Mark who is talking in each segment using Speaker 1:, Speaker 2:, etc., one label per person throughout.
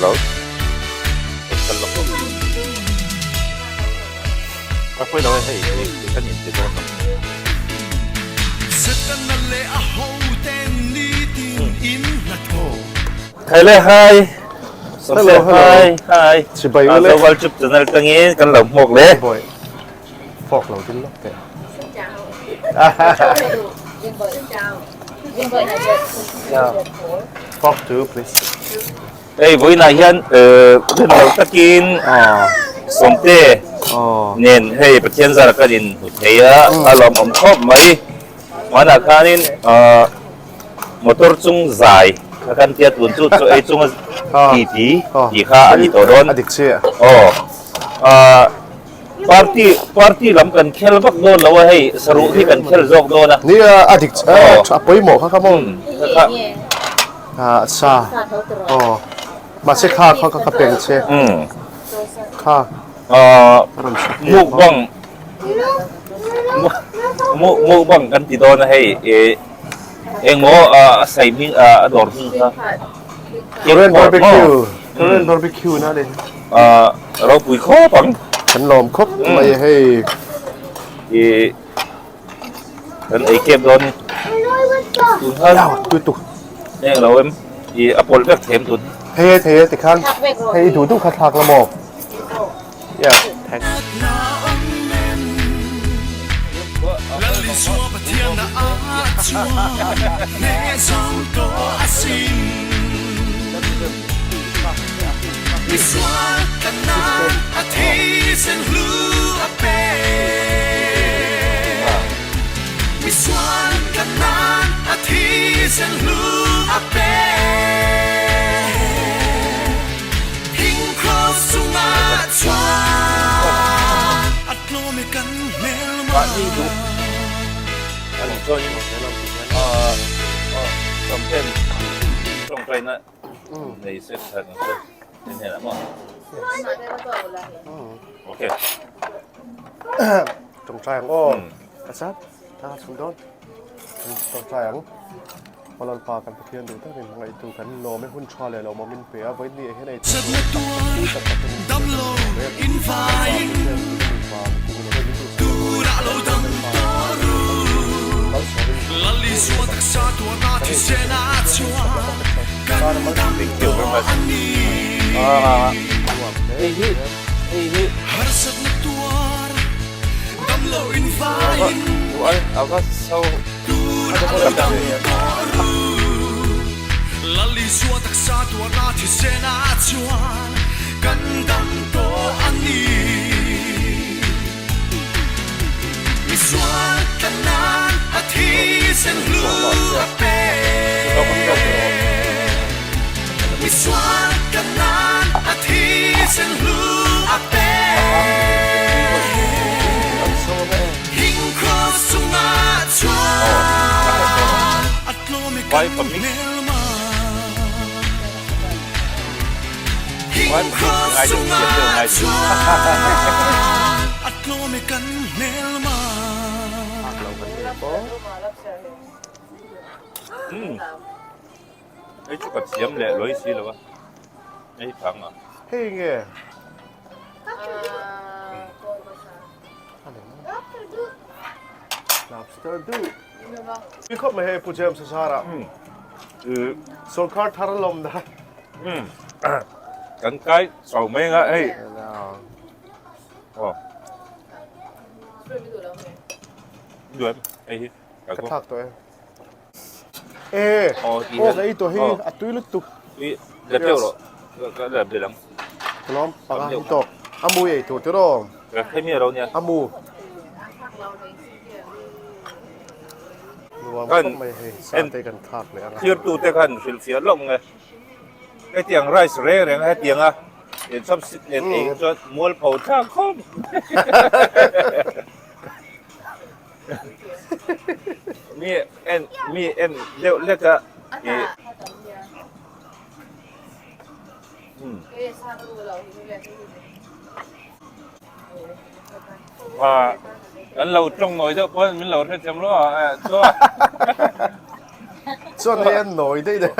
Speaker 1: Hello. Kal lo. Ka pui lo hei kan in ti dawn lo. Hello hi.
Speaker 2: Hello
Speaker 1: hi hi.
Speaker 2: Chibai ule.
Speaker 1: Zo YouTube channel tangin kan lo hmuak le.
Speaker 2: Boy. Fork lo tin lawk teh.
Speaker 3: Xin chào.
Speaker 2: Yeah. Fork too please.
Speaker 1: Hei vawiinah hian rin lo takin Sawmte nen hei Pathian zara kan inhmu thei a, a lawmawm khawp mai. Hmanah khanin motor chung zai kha kan tia tun chu chaw ei chunga ti ti tih kha a ni tawh dawn.
Speaker 2: A dik chiah.
Speaker 1: Aw. Party party lam kan khel vak dawn lo a hei saruh hi kan khel zawk dawn a.
Speaker 2: Nia a dik a pawimawh kha kha maw. A sa aw mahse kha kha ka peng che kha
Speaker 1: mukbang mukbang kan ti dawn a hei engmaw a sai hming a dawr hming kha.
Speaker 2: Korean barbecue Korean barbecue na ni.
Speaker 1: Ropui khawp ang.
Speaker 2: Kan lawm khawp mai a hei.
Speaker 1: I kan ei kep dawn ni. Tun khan
Speaker 2: tu tu.
Speaker 1: Eng lo em i a pawl vek them tun.
Speaker 2: Hei e thei e tikhan hei i duh duh kha thlak la maw. Yeah thanks.
Speaker 1: Mahni duh a nih chuanin campaign tawngtaina nei se that ang chu en hian maw okay
Speaker 2: tawngtai ang aw ka sap ta chhung dawn tawngtai ang Lalpa kan Pathian duh takin hmangaihtu kan lawm e hun tha leh lawmawm in pe a vawiin ah hian ei tur tui tak tak in min pe a ni
Speaker 1: Vai pamik Vai pamik ngai deuh siam deuh ngai deuh Umm hei chu ka thiam leh lawi si lo a hei phang a.
Speaker 2: Hei nge. Lobster du. Tui khawp mai hei Pu James a zar ah. Sorkar thar a lawm da.
Speaker 1: Kan kai chau mai anga hei. Aw. Duai hei hi.
Speaker 2: Ka thlak tawh e. E.
Speaker 1: Aw
Speaker 2: Aw ka ei tawh hi a tui lutuk.
Speaker 1: Tui la teuh rawh. Ka la bel ang.
Speaker 2: Ka lawm panga hi tawk. A mu ei tur tiraw.
Speaker 1: Hei mi alo nia.
Speaker 2: A mu. Nuam khawp mai hei sa te kan thlak leh anga.
Speaker 1: Thirtu te khan hrilhfiah lawk nge. Hetiang rice reng reng hetiang a in chopstick nen ei kha chuan mualpho thlak khawp. Mi en mi en deuh lek a i Ah kan lo tawng nawi deuh pawn min lo hrethiam lo a chuan
Speaker 2: Chuan hei an nawi daih daih.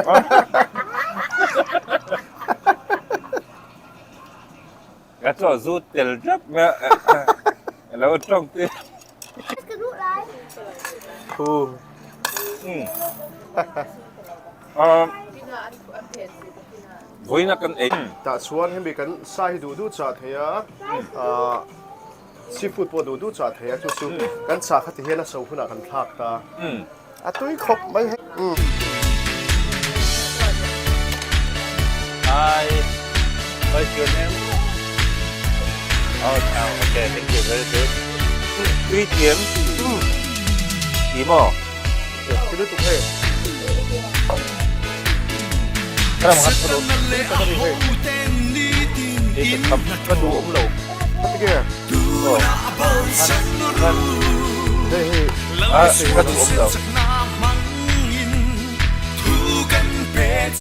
Speaker 1: Ka chaw zu tel tlat mai a, a lo tawng te. Vawiin a kan ei.
Speaker 2: Tah chuan hemi kan sa hi duh duh chah thei a, seafood pawh duh duh chah thei a, chu chu kan chah kha ti hian a so hunah kan thlak ta. A tui khawp mai hei.
Speaker 1: Hi, what's your name? Oh, Chao. Okay, thank you. Very good. Tui thiam. Ti maw?
Speaker 2: Ti lutuk hei.
Speaker 1: Ka ram ngat ka duh. Ka duh hei. Ei ka kham ka duh awm lo.
Speaker 2: Ka ti ke?
Speaker 1: Aw.
Speaker 2: Hei hei.
Speaker 1: Ah, ka duh awm lo.